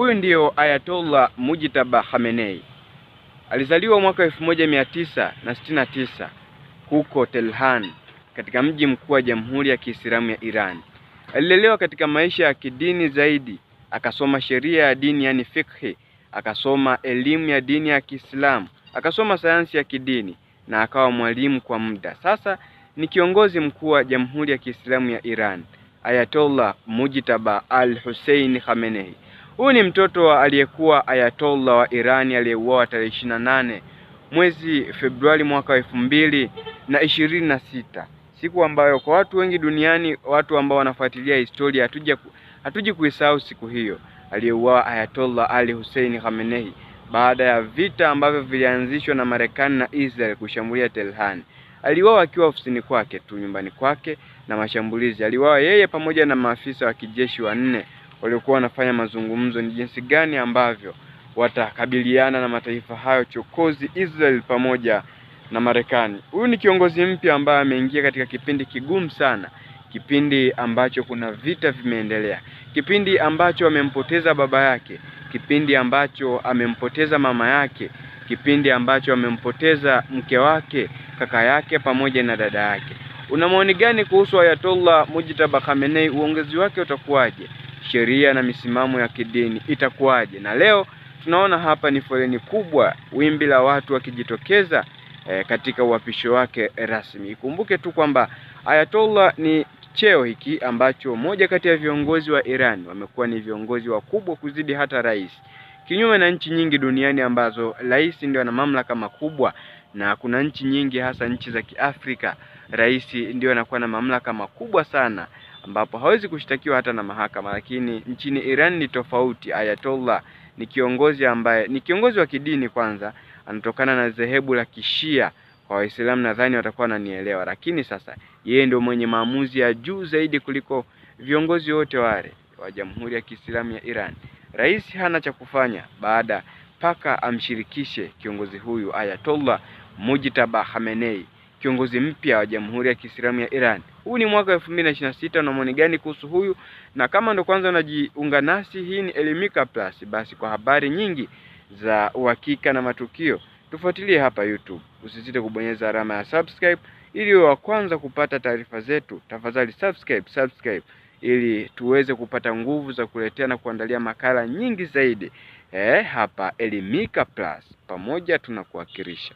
Huyu ndio Ayatollah Mujtaba Khamenei. Alizaliwa mwaka 1969 huko Tehran, katika mji mkuu wa Jamhuri ya Kiislamu ya Iran. Alilelewa katika maisha ya kidini zaidi, akasoma sheria ya dini yani fikhi, akasoma elimu ya dini ya Kiislamu, akasoma sayansi ya kidini na akawa mwalimu kwa muda. Sasa ni kiongozi mkuu wa Jamhuri ya Kiislamu ya Iran, Ayatollah Mujtaba al-Hussein Khamenei. Huyu ni mtoto wa aliyekuwa Ayatollah wa Irani aliyeuawa tarehe 28 mwezi Februari mwaka 2026, siku ambayo kwa watu wengi duniani, watu ambao wanafuatilia historia, hatuji kuisahau siku hiyo aliyeuawa Ayatollah Ali Hussein Khamenei baada ya vita ambavyo vilianzishwa na Marekani na Israel kushambulia Tehran. Aliuawa akiwa ofisini kwake tu, nyumbani kwake na mashambulizi. Aliuawa yeye pamoja na maafisa wa kijeshi wanne waliokuwa wanafanya mazungumzo ni jinsi gani ambavyo watakabiliana na mataifa hayo chokozi, Israel pamoja na Marekani. Huyu ni kiongozi mpya ambaye ameingia katika kipindi kigumu sana, kipindi ambacho kuna vita vimeendelea, kipindi ambacho amempoteza baba yake, kipindi ambacho amempoteza mama yake, kipindi ambacho amempoteza mke wake, kaka yake pamoja na dada yake. Una maoni gani kuhusu Ayatollah Mujtaba Khamenei? Uongozi wake utakuwaje? Sheria na misimamo ya kidini itakuwaje? Na leo tunaona hapa ni foleni kubwa, wimbi la watu wakijitokeza katika uapisho wake rasmi. Ikumbuke tu kwamba Ayatollah ni cheo hiki ambacho moja kati ya viongozi wa Iran wamekuwa ni viongozi wakubwa kuzidi hata rais. Kinyume na nchi nyingi duniani ambazo rais ndio ana mamlaka makubwa, na kuna nchi nyingi hasa nchi za Kiafrika rais ndio anakuwa na mamlaka makubwa sana, ambapo hawezi kushtakiwa hata na mahakama. Lakini nchini Iran ni tofauti. Ayatollah ni kiongozi ambaye ni kiongozi wa kidini kwanza, anatokana na dhehebu la Kishia. Kwa Waislamu nadhani watakuwa wananielewa. Lakini sasa yeye ndio mwenye maamuzi ya juu zaidi kuliko viongozi wote wale wa Jamhuri ya Kiislamu ya Iran. Rais hana cha kufanya baada paka amshirikishe kiongozi huyu Ayatollah Mujtaba Khamenei, kiongozi mpya wa Jamhuri ya Kiislamu ya Iran. Huu ni mwaka 2026. Una maoni gani kuhusu huyu? Na kama ndo kwanza unajiunga nasi, hii ni Elimika Plus. Basi kwa habari nyingi za uhakika na matukio tufuatilie hapa YouTube. Usisite kubonyeza alama ya subscribe ili uwe wa kwanza kupata taarifa zetu. Tafadhali subscribe ili tuweze kupata nguvu za kuletea na kuandalia makala nyingi zaidi hapa Elimika Plus. Pamoja tunakuwakilisha.